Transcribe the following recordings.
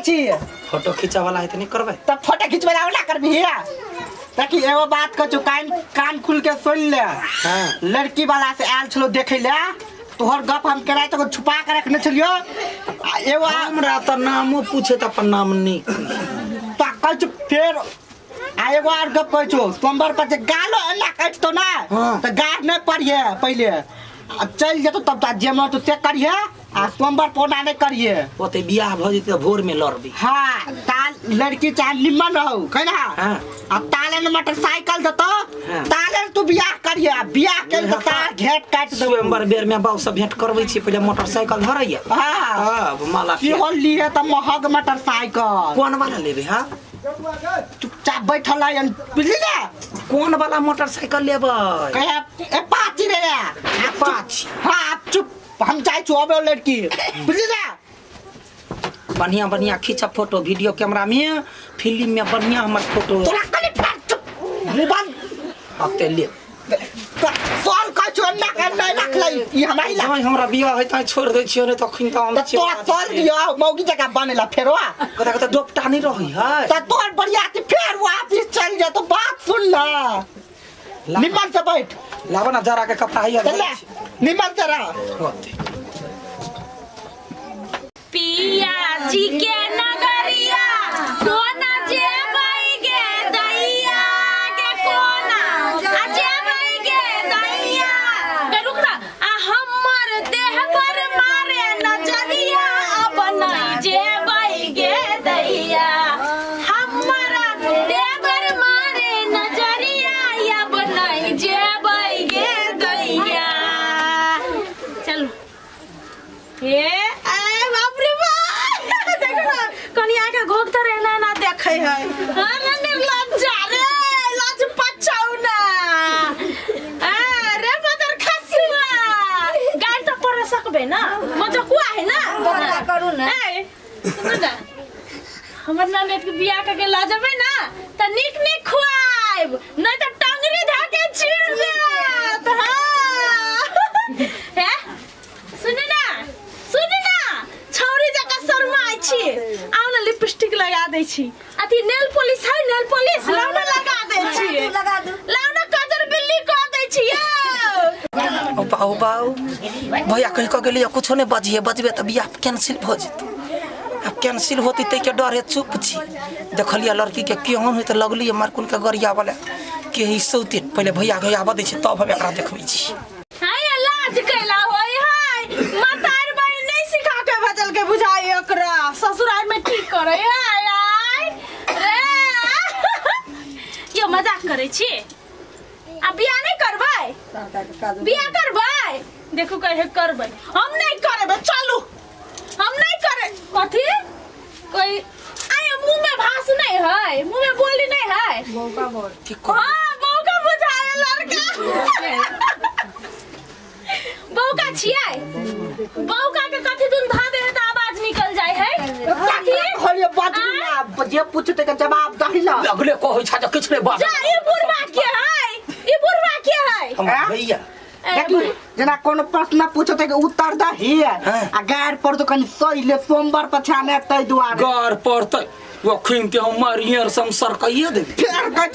छी फोटो खींचा वाला है त नहीं करबै त फोटो खिंचबै ना करबी हिया ताकि एगो बात कहछु कान कान खुल के सुन ले। हां लड़की वाला से आयल छलो देखै ले तोहर गप हम केराय त छुपा के रखने छलियो एगो हमरा त नामो पूछे त अपन नाम नहीं त कहछु फेर आ एगो और गप कहछु सोमवार पर जे गालो एना काटतो ना त गार नहीं पड़िए पहिले आ चल जेतो तब त जे मन तो से करिए आ सोमवार पोना नहीं करिए ओते बियाह भ जेते भोर में लड़बी। हां ताल लड़की चाहे निमन रहौ कहिना। हां आ ताले ने मोटरसाइकिल देतो ताले तू बियाह करिए बियाह के त तार घेट काट देबो सोमवार बेर में बाऊ सब भेंट करबै छी पहिले मोटरसाइकिल धरैया। हां तब माला की होल लिए त महग मोटरसाइकिल कोन वाला लेबे। हां चुपचाप बैठल है बुझली ना कोन वाला मोटरसाइकिल लेबै कहे ए पाची रे पाची। हां आप चुप हम चाहे छु अबे लड़की बुझली ना बढ़िया बढ़िया खींचा फोटो वीडियो कैमरा में फिल्म में बढ़िया हमर फोटो तोरा कनी फेर चुप मुंह अब ते ले साल का छु ना कर नहीं रख ले ई हमारी ला नहीं हमरा बियाह है त छोड़ दै छियो नहीं तखन त हम त तोरा साल दियो मौगी जगह बनेला फेरो कता कता दोपटा नहीं रही है त तोर बरियाती फेर वापिस चल जा तो बात सुन ला निमन से बैठ लावा ना जरा के कपड़ा है चल निमन से रह होते पिया जी के नगरिया कोना जेबै गे दैया के कोना आ जेबै गे दैया के रुक ना आ हमर देह पर मारे नजरिया अब नहीं जेबै गे दैया हमर देह पर मारे नजरिया अब नहीं जेबै गे दैया। चलो हे कनिया के घोघ तर एना ना देखे है। हां ना निर्लज्जा रे लाज पचाउ ना अरे बदर खसुआ गाल त पर सकबे ना मजकुआ है ना बड़ा करू ना ए सुन ना हमर ननद के बियाह के ल जेबै ना त नीक नीक खुआइब नहीं त टंगरी धा के चीर देत। हां हे सुन ना सुन ना छौरी जका शर्माइ छी आउ न लिपस्टिक लगा दै छी अथी नेल पॉलिश है नेल पॉलिश लाउ न लगा दै छी लगा दू लाउ न काजर बिल्ली क दै छी यौ। ओ बाऊ बाऊ भैया कहि क गेलियै कुछो नहीं बजिए बजबे त बियाह कैंसिल भ जेतौ अब कैंसिल होती तै के डर है चुप छी देखलियै लड़की के केहन होय त लगलियै मारकुन के गरिया वाला के ही सौते पहिले भैया के आबऽ दै छी तब हम एकरा देखबै छी। हाय लाज कैला होय हाय मतार बहिन नहीं सिखा के भेजल के बुझाई ओकरा ससुराल में की करे हाय आय रे यो मजाक करे छी आ बियाह नहीं करबै बियाह करबै देखू कहे करबै हम नहीं करबै चलू हम नहीं करे कथी कोई आय मुंह में भास नहीं है मुंह में बोली नहीं है बौका बोल ठीक हां बौका बुझाए लड़का बौका छियै बौका के कथी दुन धा दे त आवाज निकल जाय है कथी कहलिए बाजू ना जे पूछते के जवाब दही ना लगले कहै छ जे किछ नहीं बाज जा ई बुढ़वा के है ई बुढ़वा के है हमर भैया देखी जना कोनो प्रश्न पूछते के उत्तर दही आ गार पर तो कनी सही ले सोमवार पछाने तै दुआरे गार पड़तै अखन ते हम मारियर सम सरकइए देबे फेर कहै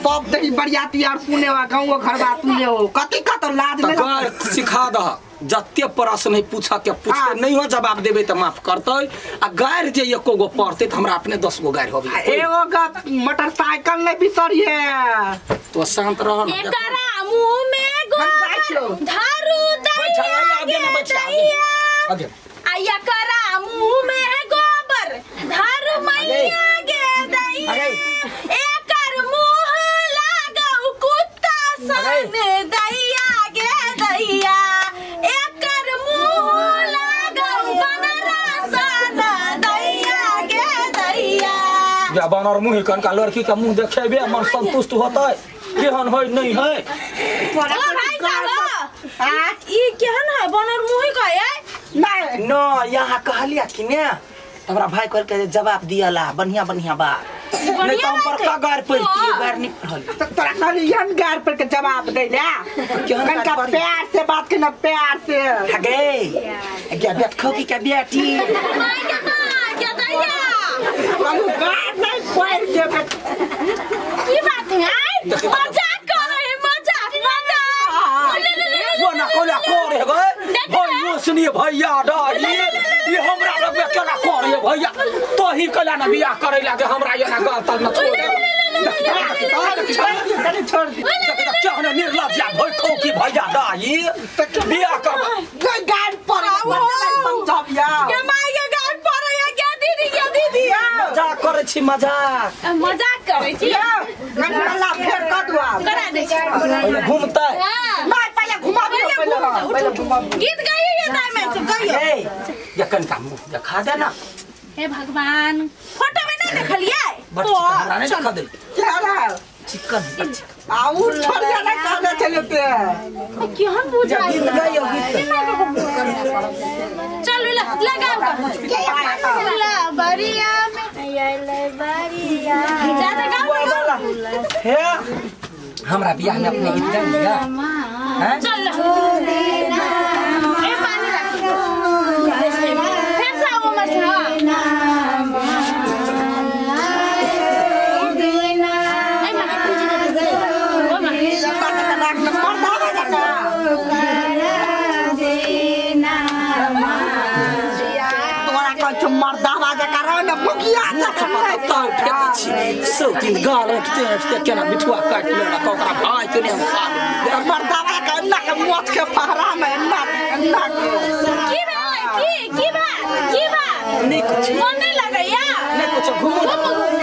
सब देखी बरियाती यार सुने वा गाँव घर बात सुने हो कति कत लाज त गार सिखा दह जते प्रश्न है पूछा के पूछते नहीं हो जवाब देबे त माफ करतै आ गार जे एको गो पड़तै त हमरा अपने 10 गो गार होबे एगो गप मोटरसाइकिल नहीं बिसरिए तो शांत रह न एकरा मुंह में गोबर धारू दैया आगे ना बच्चा आगे आ एकरा मुंह में गोबर धारू मैया गे दैया एकर मुंह लागौ कुत्ता सन दैया गे दैया एकर मुंह लागौ बनरा सन दैया गे दैया या बनर मुंह कनका लड़की के मुंह देखेबे मन संतुष्ट होतै केहन है नहीं है ओ भाई साहब ई केहन है बनर मुंह कहे नहीं न यहाँ कहलिया कि ने हमरा भाई कहल के जवाब दियाला बढ़िया बढ़िया बात नहीं तो हम पर का गार पड़ती गार नहीं पड़ल तो तोरा कहली यन गार पर के जवाब दे ले कनका प्यार से बात के ना प्यार से हगे क्या बैठ खोकी के बेटी माय के माय के ये दैया हम गाड़ नहीं पैर देबे की बात है मजाक कर रहे मजाक मजाक वो ना कोला करे गए भैया सुनिए भैया डाली ये हमरा लग में केना करे भैया तो ही कला ना बियाह करे लागे हमरा ये ना गलत न छोड़ दे छोड़ दे केहने निर्लज्ज भई खो की भैया डाली बियाह कर गाड़ पर समझबिया के माई के गाड़ पर या क्या दीदी क्या दीदी मजाक करे छी मजाक मजाक करे छी गनला फेर कर दुआ करा दे छी पहिले घूमतै नहीं पहिले घुमाबियो पहिले घुमाबियो गीत गाइए ये दाई में सब गाइए ए ये कनका मुंह देखा दे ना हे भगवान फोटो में नहीं देखलिए बट हमरा नहीं देखा दे क्या रहा चिकन आउ छोड़िया ना कहने चले ते केहन बुझाई गीत गाइयो गीत चल लगाओ ला बरिया में बरिया ज्यादा गाओ हे हमरा बियाह में अपने गीत गाइया हैं चल ए पानी रख फिर से आओ मत मर्दावा जका रह न मुखिया जका फेकै छी सब दिन गाल ऐठते ऐठते केना बिठुआ काटि लेलक ओकरा भाई के ने हम खा लेलियै मर्दावा के अन्ना के मोच के पहरा में अन्ना अन्ना की भेलै की की बात की बात नहीं कुछ मन नहीं लगैया नहीं कुछ घुमू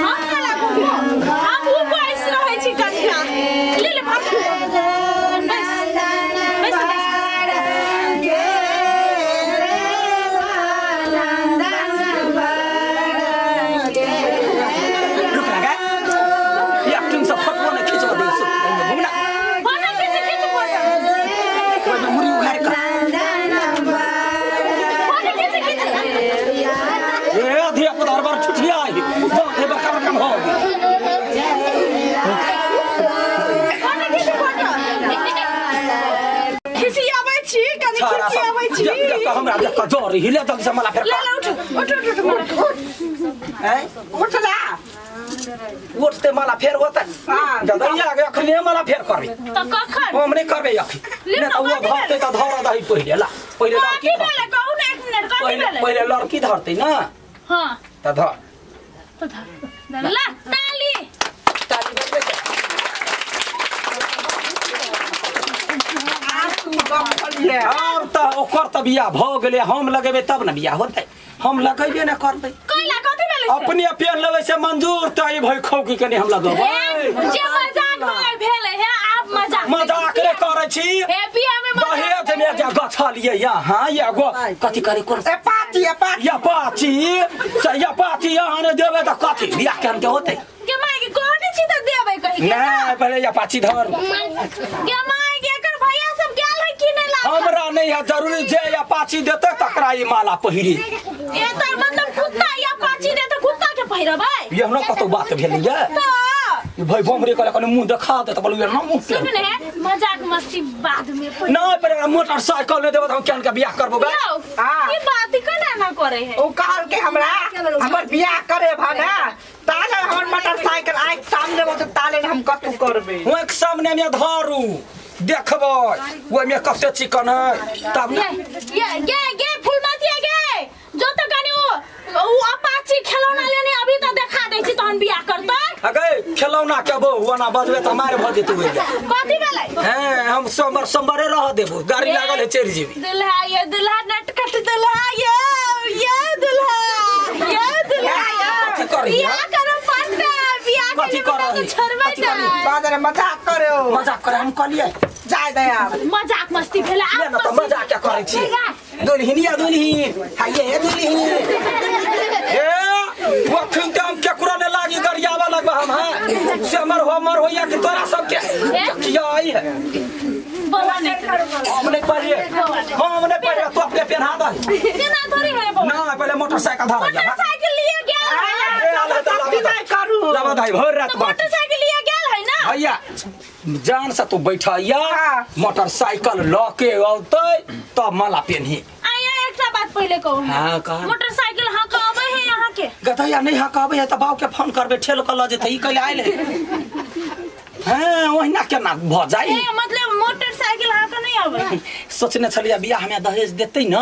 हम केना घुमू हम ऊपर से रहै छी कनिका ले ले भाग बस बस बस हमरा देख के जोर हिले जल्दी से मला फेर ले ले उठ उठ उठ उठ हैं उठ जा उठते माला फेर होतै दैया के अखने माला फेर करबे त कखन हम नहीं करबे अखी नै त ओ धरतै त धर दही पहिले ला पहिले लड़की भेलै कहू ने एक मिनट कथी भेलै पहिले लड़की धरतै ना हां त धर त धर ला ताली ताली बजबै आब त ओकर त बियाह भ गेलै हम लगेबै तब न बियाह होतै हम लगेबे न करबै कैला कथी भेलै अपने पेन लेबै से मंजूर त ई भई खौकी कनी हम लगेबै जे मजाक में भेलै हे आप मजाक मजाक रे करै छी हे बियाह में दहेज में जे गछलियै यहाँ एगो कथी करी कोन ए पाची ए पाची या पाची से या पाची यहाँ ने देबै त कथी बियाह केहन के होतै के माई के कहने छी त देबै कहि के नै पहिले या पाची धर के माई के एकर भैया सब गेल है कि नै लाग हमरा नहीं है जरूरी जे या पाची देतै तकरा ई माला पहिरी ए त मतलब कुत्ता या पाची दे त कुत्ता के पहिरबै ये हमरा कतौ बात भेलैया त ई भाई बमरे कहले कनी मुंह देखा दे त कहलु ये ना मुंह सुन ने मजाक मस्ती बाद में ना पर हमरा मोटरसाइकिल नै देबै त हम केहन के बियाह करबो बे ई बात केना ना करे है ओ कहल के हमरा हमर बियाह करे भाना ताले हमर मोटरसाइकिल आइ सामने हो त ताले हम कतौ करबे ओक सामने में धरू देखबै ओइ में कते चिकन है तब ये ये ये ये फुलमतिया गे जो त कनी उ अपाची खेलौना लेने अभी त देखा दै छी तहन बियाह करतै अगे खेलौना के बहु ओना बजबे त मार भ जेतै ओइ कथी भेलै हैं हम सोमवार सोमवारे रह देबो गाड़ी लागल है चलि जेबी दुल्हा ये दुल्हा नटखट दुल्हा ये ये दुल्हा ये दुल्हा कथी करी बियाह करम पक्का बियाह कथी करही? छोड़बै कथी करही? नै बाजरे मजाक करो मजाक करे हम कहलियै जाय दे आब मजाक मस्ती भेलै ले आब न त मजाक क्या करै छी दुल्हिनिया दुल्हिन हाये दुल्हिन ए वखन त हम केकरो ने लागी गरियावा लगबा हम हैं से हमर हमर होइया कि तोरा सबके किया आई है बोला नहीं हम नहीं पढ़िए हम नहीं पढ़िए तू अपने पेन्हा दही केना थोड़ी है बौआ ना पहले मोटरसाइकिल धर मोटरसाइकिल लिए गेल है करू लबा दाई भर रात तो बात मोटरसाइकिल लिए गेल है ना भैया जान से तू बैठैया मोटरसाइकिल ल के औतै तब माला पेन्ही आया एकटा बात पहिले कहू हां कह मोटरसाइकिल हाँ कहबै है यहाँ के गधैया नहीं हकाबै है त बाप के फोन करबे ठेल क ल जेतै ई कैले आइल है। हां ओहिना केना भ जाई ए मतलब मोटरसाइकिल अहाँ के नहीं आबै सोचने छलिया बियाह में दहेज देतै न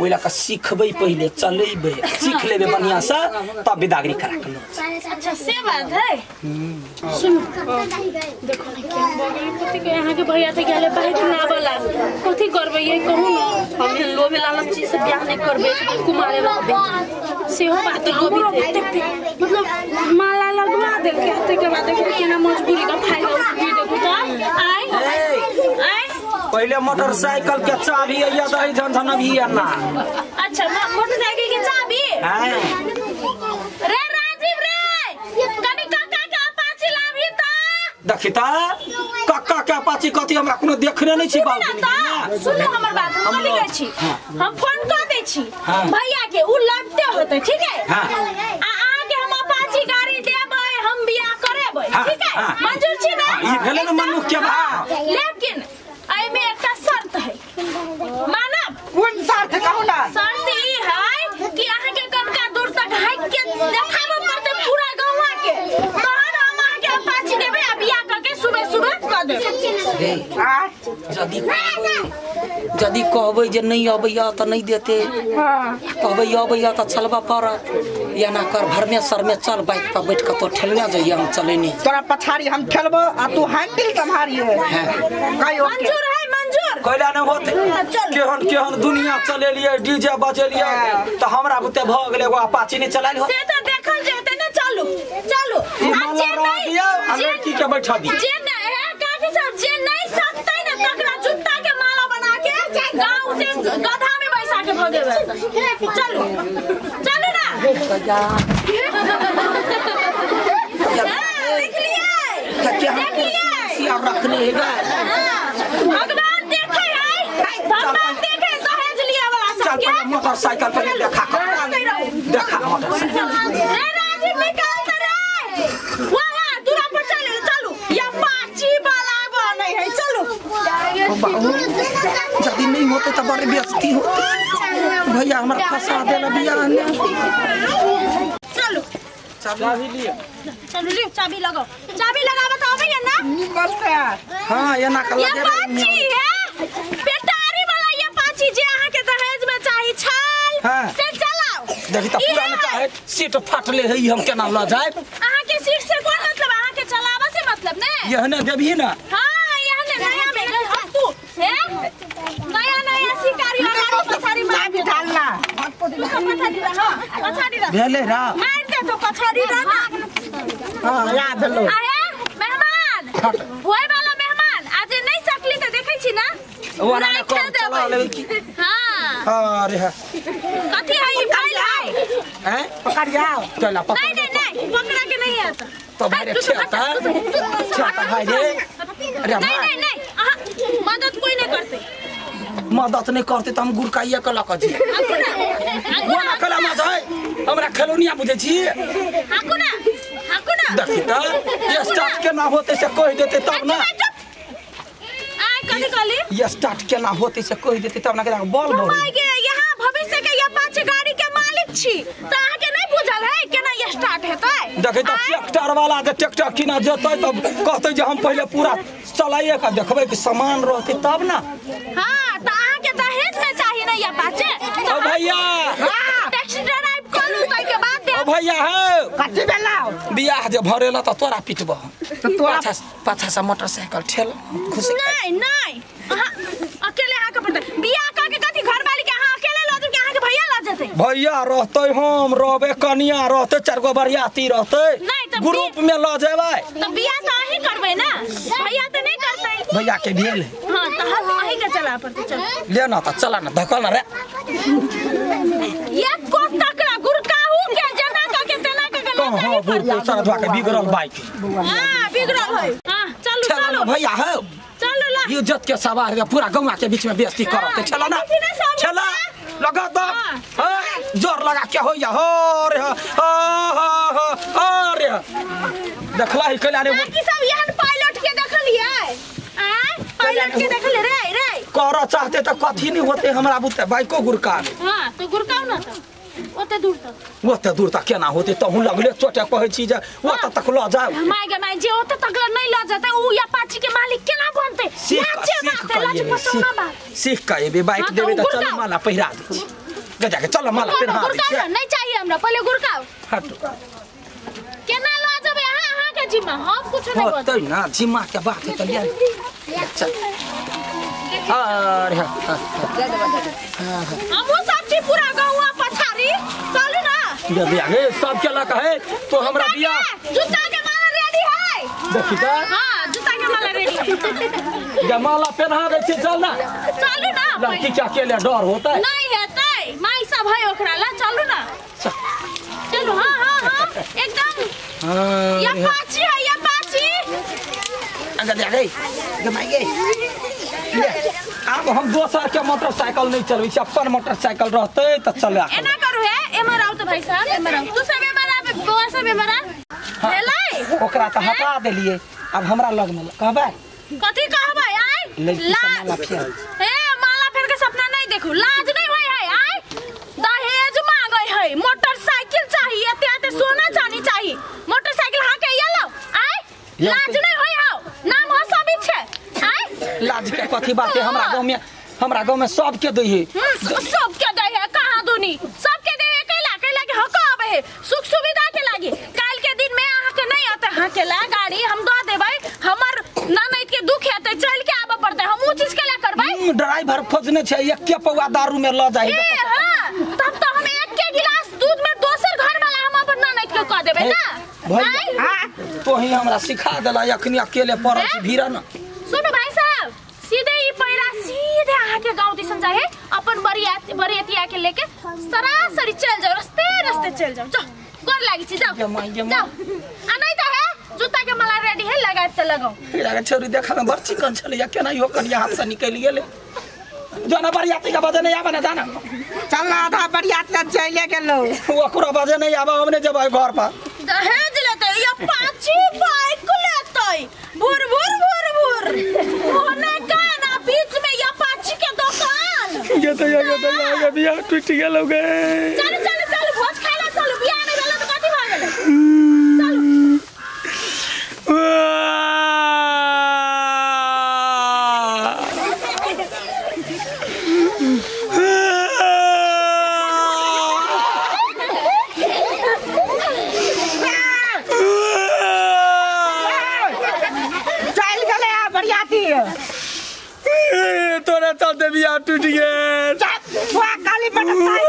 ओइ ल के सिखबै पहिले चलेबै सीख लेबै बढ़िया से तब विदागरी करा के लो। अच्छा से बात है। सुन देखो ना क्या बगल कथि के अहाँ के भैया त गेले बाइक ना वाला कथि करबै ये कहू न हम लोभे लालच चीज से बियाह नहीं करबै कुमारे रहबै सेहो बात लोभी मतलब माला लगवा देल के हते के बाद देखो केना मजबूरी का फायदा उठबी देखो त आइ आइ पहले मोटरसाइकिल के चाबी या दही झनझन अभी ना। अच्छा मोटरसाइकिल के चाबी हां रे राजीव रे कनी काका के अपाची लाभी त देखी त काका के अपाची कथि हमरा कोनो देखने नहीं छी बाबू। सुनो हमर बात हम कथि कहै छी हम फोन क दै छी भैया के उ लड़ते होते ठीक है हां आ अहाँ के हम अपाची गाड़ी देबै हम बियाह करेबै ठीक है मंजूर छी ना ई भेलै न मनुख के बात। लेकिन एहि में एकटा शर्त है मानब कोन शर्त कहू ना। शर्त ई है कि अहाँ के कनका दूर तक हाइक के देखाबऽ पड़तै पूरा गाँव के तहन हम अहाँ के अपाची देबै आ बियाह क के सुबह सुबह क देबै। जदि कहबै जे नहीं अबैया त नहीं देते कहबै अबैया त चलबा पड़त या ना कर भरमे सरमे चल बाइक पर बैठ के तो ठेलने जइया हम चलेनी तोरा पछाड़ी हम ठेलबो आ तू हैंडल संभारिए। हां मंजूर है मंजूर कैला न होते केहन केहन दुनिया चलेलिए डीजे बजेलिए त हमरा बुते भ गेलै एगो अपाची नहीं चलाइल हो से त देखल जेतै ना। चलू चलू आ जे नहीं आ लड़की के बैठा दी जे नहीं है काकी साहब जे नहीं सकतै ना तकरा जूता के माला बना के गांव से गधा में बैसा के भगेबै। चलू चलू ना देख लिए देख लिए सिया रखने हेगा भगवान देखे है भगवान देखे दहेज लिए वाला सब के मोटरसाइकिल पर देखा देखा मोटरसाइकिल रे राजीव निकाल त रे वहां दूरा पर चलू चलू या पाची वाला बनै है चलू। जदि नहीं होते त बड़ी बेइज्जती होती भैया हमरा फंसा देला बियाह में। चलू चाबी लिए चलू ले चाबी लगाओ चाबी लगाबो त आबै ना निकल से। हां एना के ये पाची है पेटारी वाला ये पाची जे अहाँ के दहेज में चाही छल से चलाओ। देखी त पुरान चाहे सीट फाटले है हम केना ल जाए अहाँ के सीट से कोन मतलब अहाँ के चलाबा से मतलब ने यहने देबही ना। हां यहने नया में तू हे नया नया शिकारी वाला पछाड़ी चाबी डालना पछाड़ी रह पछाड़ी रह भेलै रा मार दे तो पछाड़ी रह ना। हां या भेलो आए मेहमान होय वाला मेहमान आज नहीं सकली त देखै छी ना ओना ना कर चला लेबै की। हां अरे कथि है ई फाइल है हैं पकड़ जाओ चला पकड़ नहीं नहीं नहीं पकड़ा के नहीं आता तो भाई रे छेता छेता भाई रे। अरे नहीं नहीं नहीं अहाँ मदद कोई नहीं करते मदद नहीं करते त हम गुरकाइया के लक जी कोना कला म जाय हमरा खेलौनिया बुझै छी हाकू ना हाकू ना देखी त ये स्टार्ट केना होते से कहि देते तब ना आय कथि कहली ये स्टार्ट केना होते से कहि देते तब ना के बॉल बॉल भाई के यहाँ भविष्य के ये पांच गाड़ी के मालिक छी त अहाँ के नहीं बुझल है केना ये स्टार्ट हेतै। देखै त ट्रैक्टर वाला जे ट्रैक्टर किना जेतै तब कहतै जे हम पहिले पूरा चलाइए के देखबै कि सामान रहतै तब ना। हां त अहाँ के दहेज में चाही ना ये पाचे ओ भैया टैक्सी ड्राइव करू तै के बाद दे। ओ भैया हो कथि भेलौ बियाह जे भरेला त तोरा पिटबो त तोरा पाछा से मोटरसाइकिल ठेल खुशी नहीं नहीं अहाँ अकेले अहाँ के पड़तै बियाह क के कथि घरवाली के अहाँ अकेले ल जाब कि अहाँ के भैया ल जेतै। भैया रहतै हम रहबै कनिया रहतै चार गो बरियाती रहतै ग्रुप में ल जेबै त बियाह त अहीं करबै ना भैया त नहीं करतै भैया के भेल हां त हम अहीं के चला पड़तै चल ले ना त चला ना धकल ना रे ये को तकरा गुरकाहू के जना क के तेना क के कहां बुढ़ सारा धोआ के बिगड़ल बाइक। हां बिगड़ल है। हां चलू चलू भैया हो चलू ला इज्जत के सवार है पूरा गांव के बीच में बेइज्जती करत चला ना चला लगा दो जोर लगा के होया हो रे हो हो अरे देखला ही कैला रे की सब एहन पायलट के देखलियै आ पायलट के देखले रे रे कर चाहते त कथि नहीं होते हमरा बुते बाइको गुरका। हां तो गुरकाउ ना त ओते दूर तक। ओते दूर तक केना होते तहु लगले चोटे कहै छी जे ओते तक ल जाउ। My गे my जे ओते तक नहीं ल जाते उ या पाची के मालिक केना बनते? लाजे बात लाज पसौना बात। सीख के एबे बाइक देबे त चल माला पहिरा दे छी। गजा के चल माला पहिरा दे छी। नहीं चाहिए हमरा पहिले गुड़काओ। हट केना ल जेबै अहाँ अहाँ के जिम्मा हम कुछ नहीं बोलते। होतै ना जिम्मा के बात है त लिया। चल अरे हां हमहु सब छी पूरा गांव पछाड़ी चलू ना। बिया गे सब के लक है तो हमरा बिया जूता के माला रेडी है। देखी त हां जूता के माला रेडी है। जे माला पहना दे छी चल ना। चलू ना लड़की के अकेले डर होता है। नहीं हेतै माई सब है ओकरा ला चलू ना। चलू हां हां हां एकदम। हां या पाची है या पाची। अंगा दे गई गे माई गे। अब हम दोसर के मोटरसाइकिल नहीं चलबै छी अपन मोटरसाइकिल रहतै त चला। एना करू हे एमर आउ त भाई साहब एमर आउ तू सब एमर आ बौआ सब एमर आ भेलै ओकरा त हटा देलिए अब हमरा लग में कहबै कथि कहबै आय माला फेर हे माला फेर के सपना नहीं देखू लाज नहीं होय है आय दहेज मांगै है मोटरसाइकिल चाहिए एते एते सोना चांदी चाहिए मोटरसाइकिल हा के ये लो आय लाज नहीं होय हौ नाम हो सब छै आय लाज के कथि बात है हमरा गांव में सब के दै है सब के दै है कहां दुनी सब के दे है कैला कैला के हक आबै है सुख सुविधा के लागी काल के दिन में अहाँ के नहीं आते हां के ला गाड़ी हम the देबै हमर ननद के दुख हेतै चल के आबे पड़तै हम उ चीज के ला करबै। ड्राइवर खोजने छै एक के पौआ दारू में ल जाय ए हां तब तो हम एक के गिलास दूध में दोसर घर वाला हम अपन ननद के कह देबै ना। भैया तो ही हमरा सिखा देला अखनी अकेले पड़ल छी भीड़ा ना। सुनो भाई साहब सीधे ई पैरा सीधे अहाँ के गांव दिसन जाए है अपन बरियतिया के लेके सरासरी चल जाओ रस्ते रस्ते चल जाओ जाओ गोर लागी छी जाओ जाओ आ नहीं त है जूता के माला रेडी है लगाए त लगाओ। लगे छोरी देखा में बड़ चिकन छलै केना यो कनिया हाथ से निकल गेलै जाना बरियाती के बजे नहीं आबे ना जाना चल ना आधा बरियाती चले गेलो ओकरो बजे नहीं आबे हमने जेबै घर पर। दहेज लेतै या पाची बाइक लेतै भुर भुर भुर भुर ओने काना बीच में या पाची के दुकान ये तो ये बियाह टूट गेलो गे। चल चल चल भोज खाइ ला चल बियाह नहीं भेल त कथि भ गेलै चल। तोरा चलते बियाह टूट गेल। काली मोटरसाइकिल